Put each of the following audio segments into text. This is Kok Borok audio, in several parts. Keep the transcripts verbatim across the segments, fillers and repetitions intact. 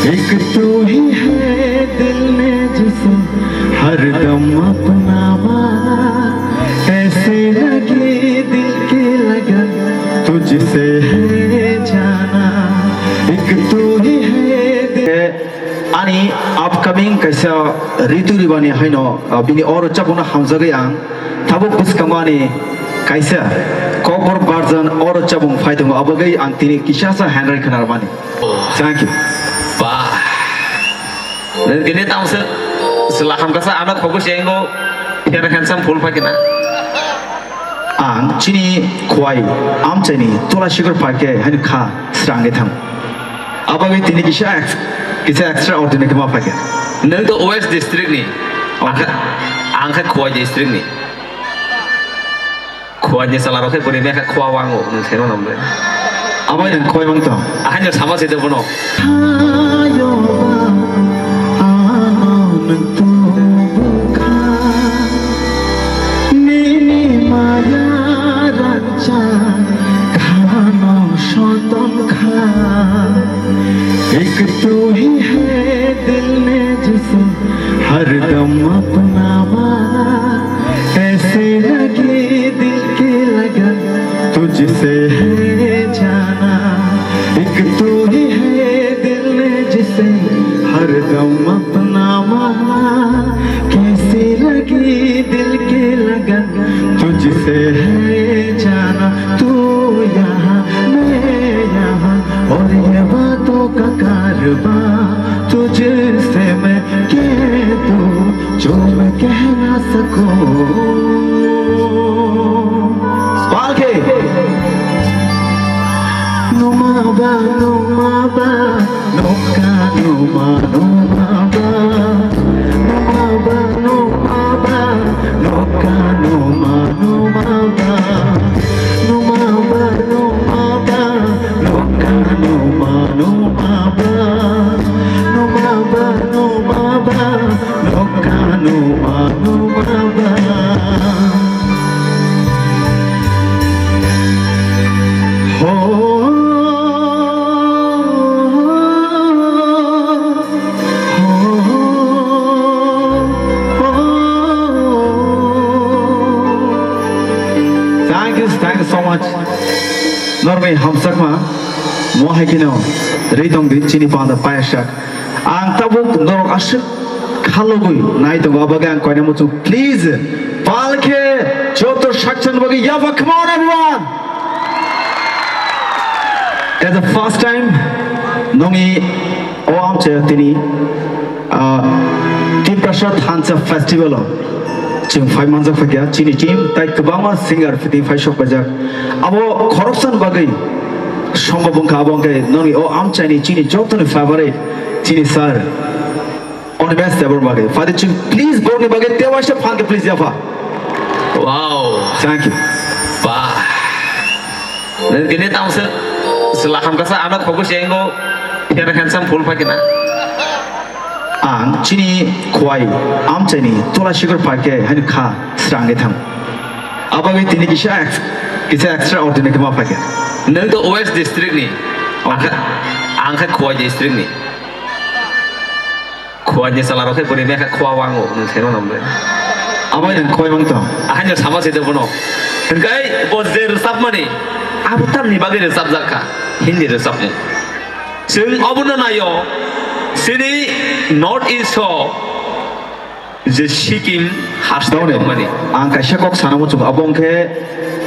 एक तू ही है दिल में जिसे हरदम अपना माना, ऐसे लगे दिल की लगन तुझसे है जाना। एक तू ही है दिल Ani upcoming kaisa Ritu Ribani haino, uh, bini oro chapungno hamjagwi ang tabuk bwskango ani kaisa kokborok barjan oro chapung phai tongo, abogwi ang tini kisa sa handwrite khnarmani. Thank you. Ba. Nini tamo se sela ham kasa ano khogo se engo, here handsome full phai kena. Ang chini khwai amchaini tola sikor phai khe haino kha srangwi thang. Abagwi tini kisa ex-, kisa extraordinary khe ma phai khe. Nang to West District ni. Okay. Ang kha, ang kha Khowai District ni. Khowai ni sala rok khe bwrwi mekha khowa wango, nwng saino nang bai. Abo nwng khowai mang tong. Ahai no sama se de bono. Hayo ba, ano nwng tubu kha. Nini maya rangcha khano sotom kha. Ek tu hi hai dil mein jise हरदम अपना माना, ऐसे लगे दिल की लगन तुझसे है जाना। एक तू ही है दिल में जिसे हरदम अपना माना, कैसी लगी दिल की लगन तुझसे है जाना। तू यहाँ, मैं यहाँ, और ये बातों का कारवां तुझसे मैं कह दूं जो मैं कह ना सकूं। Palke. Numa ba, numa ba, nokha numa, numa ba. Numa ba, numa ba, nokha numa, numa ba. Numa ba, numa ba, nokha numa, numa ba. Numa ba, numa ba, nokha numa, numa ba. Ho, ho, ho. Thank you, thank you so much. Norokni hamjakma, mo hai kheno ri tong di chini panda payasak. Ang tabuk norok aswk khalogwi nai tongo, abo khe ang koina muchung. Please, palke joto sakchang bagwi yaba, come on everyone. As the first time, nongni o amchai tini, ah, Tiprasa Thansa Festival o chwng phai manjak phaikha, chini team tai kwbangma singer fitting phai sok paijak. Abo khoroksan bagwi sombab wngkha, abo wngkhe nongni o amchaini chini jotoni favorite chini sir. Oni best ever bagwi. Father Ching, please, borokni bagwi tewaisa phan khe please yapha. Wow. Thank you. Ba. Gini tang se, sela ham kasa anak fokus ya ingo, here handsome full pakina. Ang chini khwai, amchaini tola sikor phai khe, haino kha srangwi thang. Abagwi tini kisa ex-, kisa extraordinary khe ma phai khe. Nang to West District ni, ang kha, ang kha Khowai District ni. Khowai ni sala rok khe bwrwi mekha khowa wango, nwng saino nang bai. Abo nwng khowai mang tong. Ahaino sama se de bono. Hingkai bo je rwchapmani, abo tamni bagwi rwchapjak kha, Hindi rwchapmung. Chwng obono naio, chini North East o je Sikkim haste Done, tongmani. Ang kaisa kok sana muchung, abo wngkhe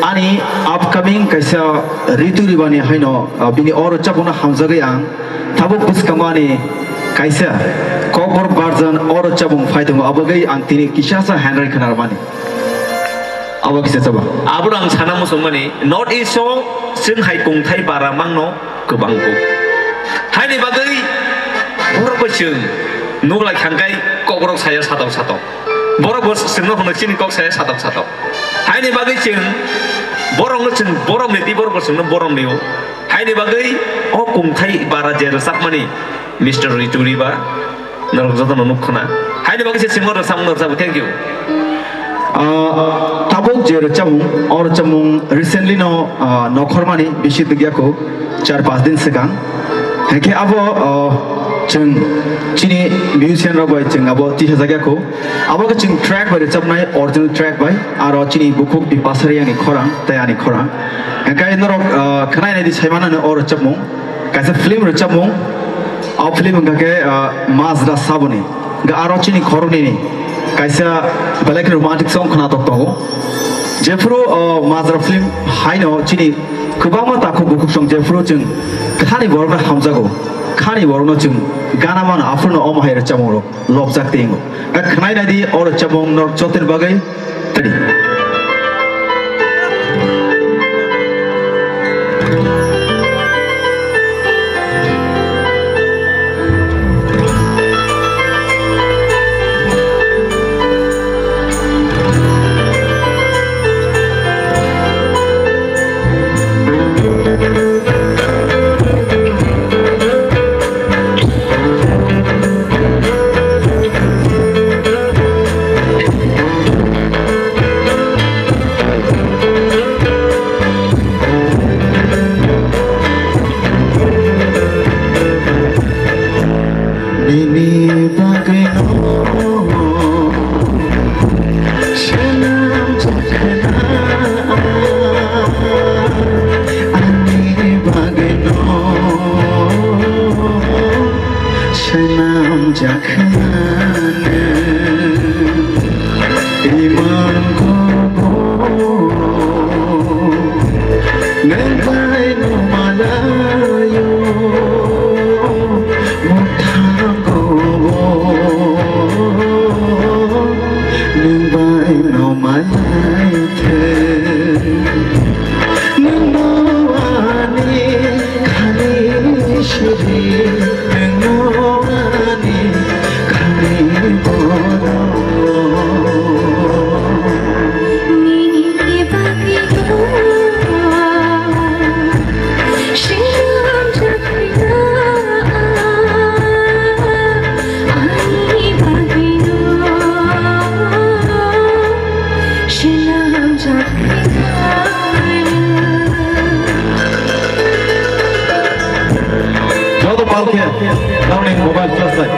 ani upcoming kaisa Ritu Ribani haino, ah, bini oro chapuno hamjagwi ang tabuk bwskango ani kaisa kokborok barjan oro chapung phai tongo, abogwi ang tini kisa sa handwrite khnarmani. Abo kisa chaba. Abono ang sana muchungmani, North East o chwng hai kungthai bara mangno kwbang kuk. Haini bagwi borok bo chwng nuglai khangkai kokrok saya satok satok. Borok bo chwngno hwnwi chini kok saya satok satok. Haini bagwi chwng borokno chwng borokni tei borok bo chwngno borokni o. Haini bagwi o kungthai bara je rwchapmani Mister Ritu Riba. Norok jotono nuk khna. Haini bagwi se chwngno rwchapmung rwchapmung. Thank you. Ah, tabuk je rwchapmung, o rwchapmung recently no, ah, nokhormani bisi dugya ko char panch din swkang. Hengkhe abo, ah, Chwng chini musician rok bai chwng abo tisajak ya kho. Abo khe chwng track bai rwchapnai, original track bai, aro chini bukhuk Bipasari ani khorang tei ani khorang. Hwnkhe norok, ah, khwnai naidi, sai mano o rwchapmung. Kaisa film rwchapmung. O film wngkha khe, ah, Majra Saboni. Hwnkhe aro chini khoroknwi ni kaisa belai khe romantic song khwnatok tongo. Jephuru, ah, Majra film haino chini kwbangma takhuk bukhuk song jephuru chwng khani borokno hamjago. Khani borokno chwng gana mano, aphuru no omo hai rwchapmung rok lobjak tei wngo. Khwnai naidi o rwchapmung norok jotono bagwi. Nini bagwino swnam jakhna, ani bagwino swnam jakhna. Imang kobo nengkai no malayo, muthang kobo nengbai no malai the. Nengno ani khani siri, nengno ani khani bono. Joto palkhe nangni mobile flash light.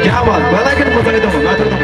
Kya baat, belai khe mwchangwi tongo, naithok tongo.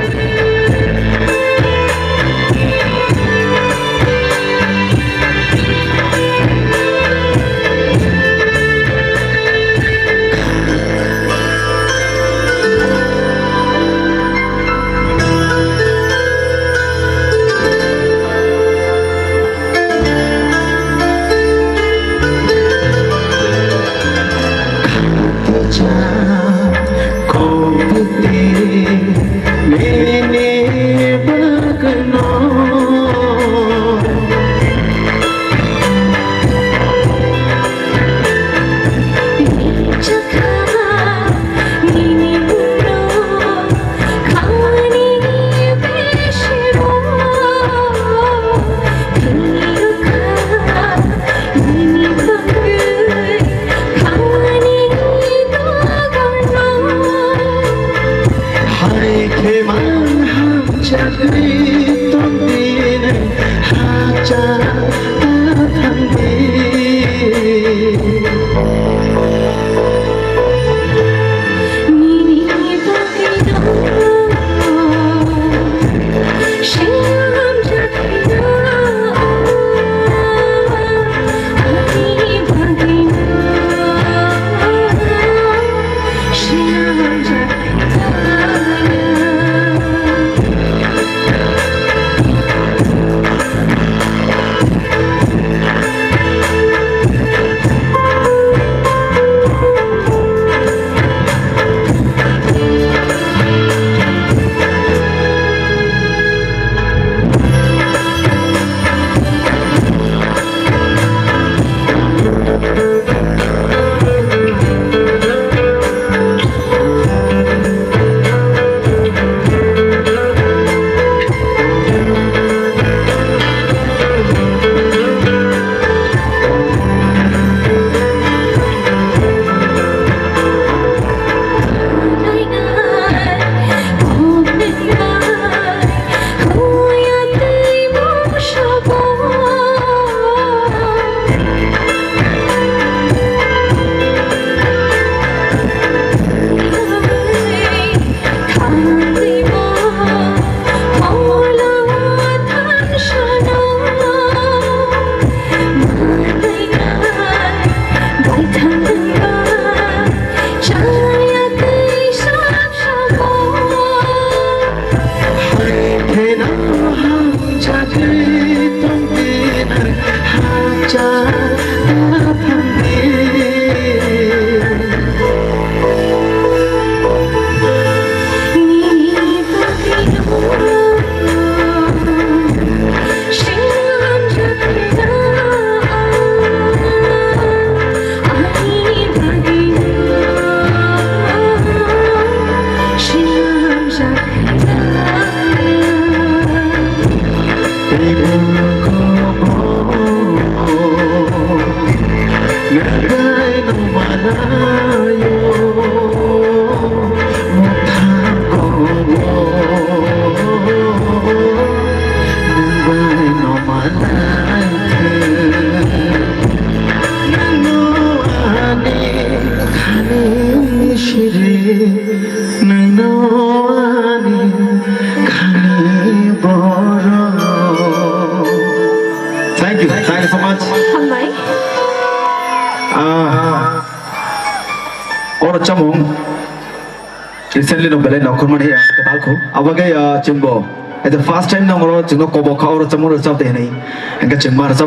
Hai khe mang hamjakni tongdi nai hacha ta thangdi. Nangno ani khani borok. Thank you, thank you so much. Hambai. Ah, oro chamung recently no belai nongkhormani, ah, kwtal khu. Abagwi, ah, chwngbo at the first time nongro chwngno kobok kha oro chamung rwchap de hinwi. Hingke chwngma rwchap